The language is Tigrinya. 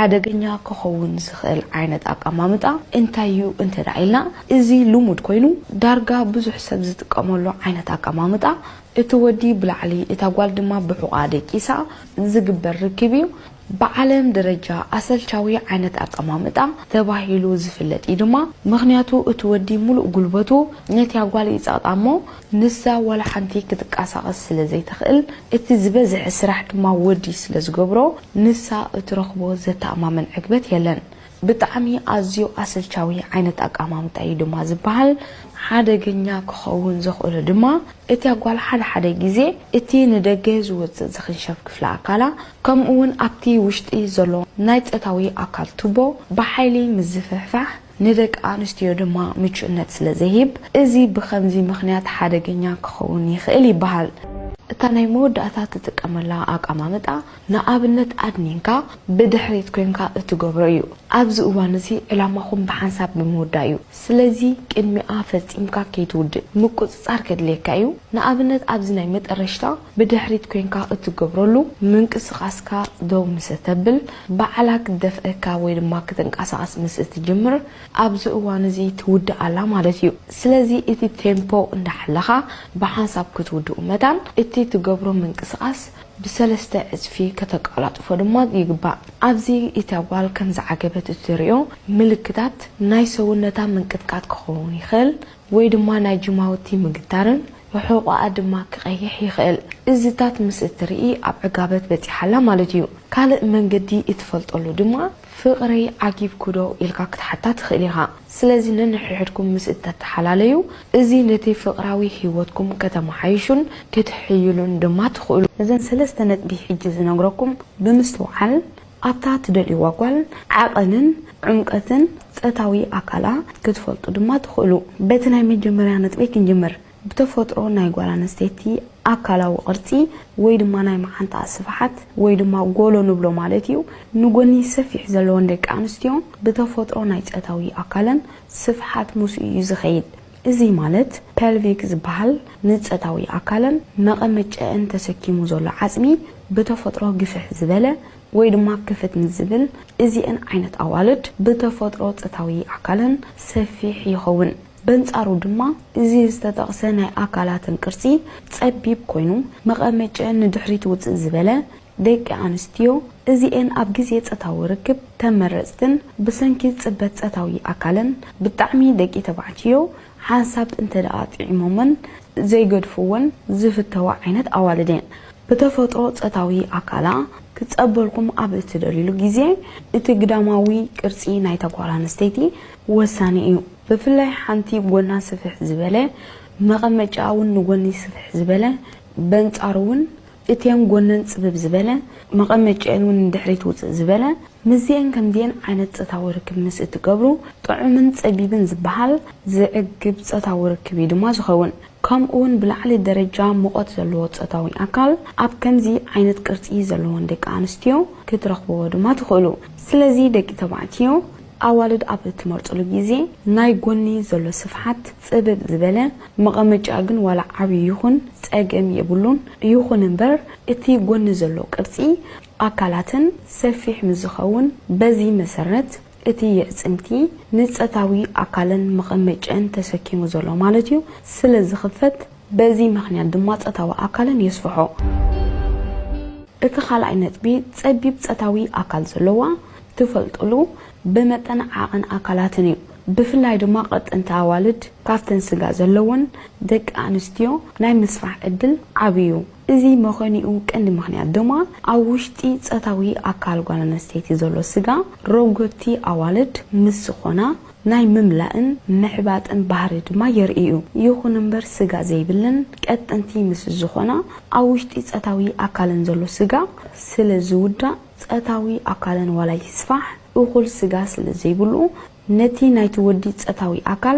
ሓደገኛ ክኸውን ዝኽእል ዓይነት ኣቀማምጣ እንታይ እዩ እንተ ደኣ ኢልና፣ እዚ ልሙድ ኮይኑ ዳርጋ ብዙሕ ሰብ ዝጥቀመሉ ዓይነት ኣቀማምጣ፣ እቲ ወዲ ብላዕሊ እታ ጓል ድማ ብሕቖኣ ደቂሳ ዝግበር ርክብ እዩ። ብዓለም ደረጃ ኣሰልቻዊ ዓይነት ኣቀማምጣ ተባሂሉ ዝፍለጥ እዩ ድማ፣ ምኽንያቱ እቲ ወዲ ሙሉእ ጉልበቱ ነቲያ ጓል ይጸቕጣ እሞ፣ ንሳ ዋላ ሓንቲ ክትንቀሳቐስ ስለ ዘይትኽእል፣ እቲ ዝበዝሐ ስራሕ ድማ ወዲ ስለ ዝገብሮ፣ ንሳ እትረኽቦ ዘተኣማምን ዕግበት የለን። ብጣዕሚ ኣዝዩ ኣሰልቻዊ ዓይነት ኣቀማምጣ እዩ ድማ ዝበሃል። ሓደገኛ ክኸውን ዘኽእሎ ድማ፣ እቲያ ጓል ሓደ ሓደ ግዜ እቲ ንደገ ዝወጽእ ዝኽንሸብ ክፍሊ ኣካላ፣ ከምኡ እውን ኣብቲ ውሽጢ ዘሎ ናይ ጾታዊ ኣካል ቱቦ ብሓይሊ ምዝፍሕፋሕ፣ ንደቂ ኣንስትዮ ድማ ምቹእነት ስለ ዘይህብ፣ እዚ ብኸምዚ ምኽንያት ሓደገኛ ክኸውን ይኽእል ይበሃል። እታ ናይ መወዳእታ ትጥቀመላ ኣቀማምጣ፣ ንኣብነት ኣድኒንካ ብድሕሪት ኮንካ እትገብሮ እዩ። ኣብዚ እዋን እዚ ዕላማኹም ብሓንሳብ ብምውዳእ እዩ። ስለዚ ቅድሚኣ ፈጺምካ ከይትውድእ ምቁጽጻር ከድልየካ እዩ። ንኣብነት ኣብዚ ናይ መጠረሽታ ብድሕሪት ኮንካ እትገብረሉ ምንቅስቓስካ ደው ምስ እተብል፣ ባዕላ ክትደፍአካ ወይ ድማ ክትንቀሳቐስ ምስ እትጅምር፣ ኣብዚ እዋን እዚ ትውድእ ኣላ ማለት እዩ። ስለዚ እቲ ቴምፖ እንዳሓለኻ ብሓንሳብ ክትውድኡ መታን፣ እቲ ትገብሮ ምንቅስቓስ ብሰለስተ ዕጽፊ ከተቀላጥፎ ድማ ይግባእ። ኣብዚ እታ ጓል ከም ዝዓገበት እትርእዮ ምልክታት ናይ ሰውነታ ምንቅጥቃጥ ክኸውን ይኽእል፣ ወይ ድማ ናይ ጅማውቲ ምግታርን ሕቖኣ ድማ ክቐይሕ ይኽእል። እዚታት ምስ እትርኢ ኣብ ዕጋበት በጺሓ ኣላ ማለት እዩ። ካልእ መንገዲ እትፈልጠሉ ድማ፣ ፍቕረይ ዓጊብኩ ዶ ኢልካ ክትሓታ ትኽእል ኢኻ። ስለዚ ነንሕድሕድኩም ምስ እተተሓላለዩ፣ እዚ ነቲ ፍቕራዊ ህይወትኩም ከተመሓይሹን ክትሕይሉን ድማ ትኽእሉ። ነዘን ሰለስተ ነጥቢ ሕጂ ዝነግረኩም ብምስትውዓል፣ ኣብታ ትደልይዋ ጓል ዓቐንን ዕምቀትን ጾታዊ ኣካላ ክትፈልጡ ድማ ትኽእሉ። በቲ ናይ መጀመርያ ነጥበይ ክንጅምር። ብተፈጥሮ ናይ ጓል ኣንስተይቲ ኣካላዊ ቅርጺ ወይ ድማ ናይ መዓንጣኣ ስፍሓት ወይ ድማ ጎሎ ንብሎ ማለት እዩ፣ ንጎኒ ሰፊሕ ዘለወን ደቂ ኣንስትዮ ብተፈጥሮ ናይ ጾታዊ ኣካለን ስፍሓት ምስኡ እዩ ዝኸይድ። እዚ ማለት ፐልቪክ ዝበሃል ንጾታዊ ኣካለን መቐመጨአን ተሰኪሙ ዘሎ ዓጽሚ ብተፈጥሮ ግፍሕ ዝበለ ወይ ድማ ክፍት ንዝብል እዚአን ዓይነት ኣዋልድ ብተፈጥሮ ጾታዊ ኣካለን ሰፊሕ ይኸውን። በንጻሩ ድማ እዚ ዝተጠቕሰ ናይ ኣካላተን ቅርጺ ጸቢብ ኮይኑ መቐመጨአን ንድሕሪት ውጽእ ዝበለ ደቂ ኣንስትዮ እዚኤን ኣብ ግዜ ጾታዊ ርክብ ተመረጽትን ብሰንኪ ጽበት ጾታዊ ኣካለን ብጣዕሚ ደቂ ተባዕትዮ ሓንሳብ እንተ ደኣ ጥዒሞመን ዘይገድፍወን ዝፍተዋ ዓይነት ኣዋልድ እየን። ብተፈጥሮ ጾታዊ ኣካላ ክጸበልኩም ኣብ እትደልዩሉ ግዜ እቲ ግዳማዊ ቅርጺ ናይታ ጓል ኣንስተይቲ ወሳኒ እዩ። ብፍላይ ሓንቲ ጎና ስፍሕ ዝበለ መቐመጫ እውን ንጎኒ ስፍሕ ዝበለ በንጻሩ እውን እቲኤን ጎነን ጽብብ ዝበለ መቐመጨአን እውን ንድሕሪት ውጽእ ዝበለ ምስዚኤን ከምዚኤን ዓይነት ጾታዊ ርክብ ምስ እትገብሩ ጥዑምን ጸቢብን ዝበሃል ዝዕግብ ጾታዊ ርክብ እዩ ድማ ዝኸውን። ከምኡ እውን ብላዕሊ ደረጃ ሙቐት ዘለዎ ጾታዊ ኣካል ኣብ ከምዚ ዓይነት ቅርጺ ዘለወን ደቂ ኣንስትዮ ክትረኽብዎ ድማ ትኽእሉ። ስለዚ ደቂ ተባዕትዮ ኣዋልድ ኣብ እትመርጽሉ ግዜ ናይ ጎኒ ዘሎ ስፍሓት ጽብብ ዝበለ መቐመጫ ግን ዋላ ዓብዪ ይኹን ጸገም የብሉን። ይኹን እምበር እቲ ጎኒ ዘሎ ቅርጺ ኣካላተን ሰፊሕ ምስ ዝኸውን በዚ መሰረት እቲ የዕጽምቲ ንጸታዊ ኣካለን መቐመጨን ተሰኪሙ ዘሎ ማለት እዩ ስለ ዝኽፈት በዚ ምኽንያት ድማ ጸታዊ ኣካለን የስፍሖ። እቲ ካልኣይ ነጥቢ ጸቢብ ጸታዊ ኣካል ዘለዋ ትፈልጥሉ ብመጠን ዓቐን ኣካላትን እዩ። ብፍላይ ድማ ቀጠንቲ ኣዋልድ ካብተን ስጋ ዘለወን ደቂ ኣንስትዮ ናይ ምስፋሕ ዕድል ዓብዩ። እዚ መኾኒኡ ቀንዲ ምኽንያት ድማ ኣብ ውሽጢ ጸታዊ ኣካል ጓል ኣንስተይቲ ዘሎ ስጋ ረጎድቲ ኣዋልድ ምስ ዝኾና ናይ ምምላእን ምሕባጥን ባህሪ ድማ የርኢ እዩ። ይኹን እምበር ስጋ ዘይብለን ቀጠንቲ ምስ ዝኾና ኣብ ውሽጢ ጸታዊ ኣካለን ዘሎ ስጋ ስለ ዝውዳእ ጸታዊ ኣካለን ዋላ ይስፋሕ እኹል ስጋ ስለ ዘይብሉ ነቲ ናይቲ ወዲ ጸታዊ ኣካል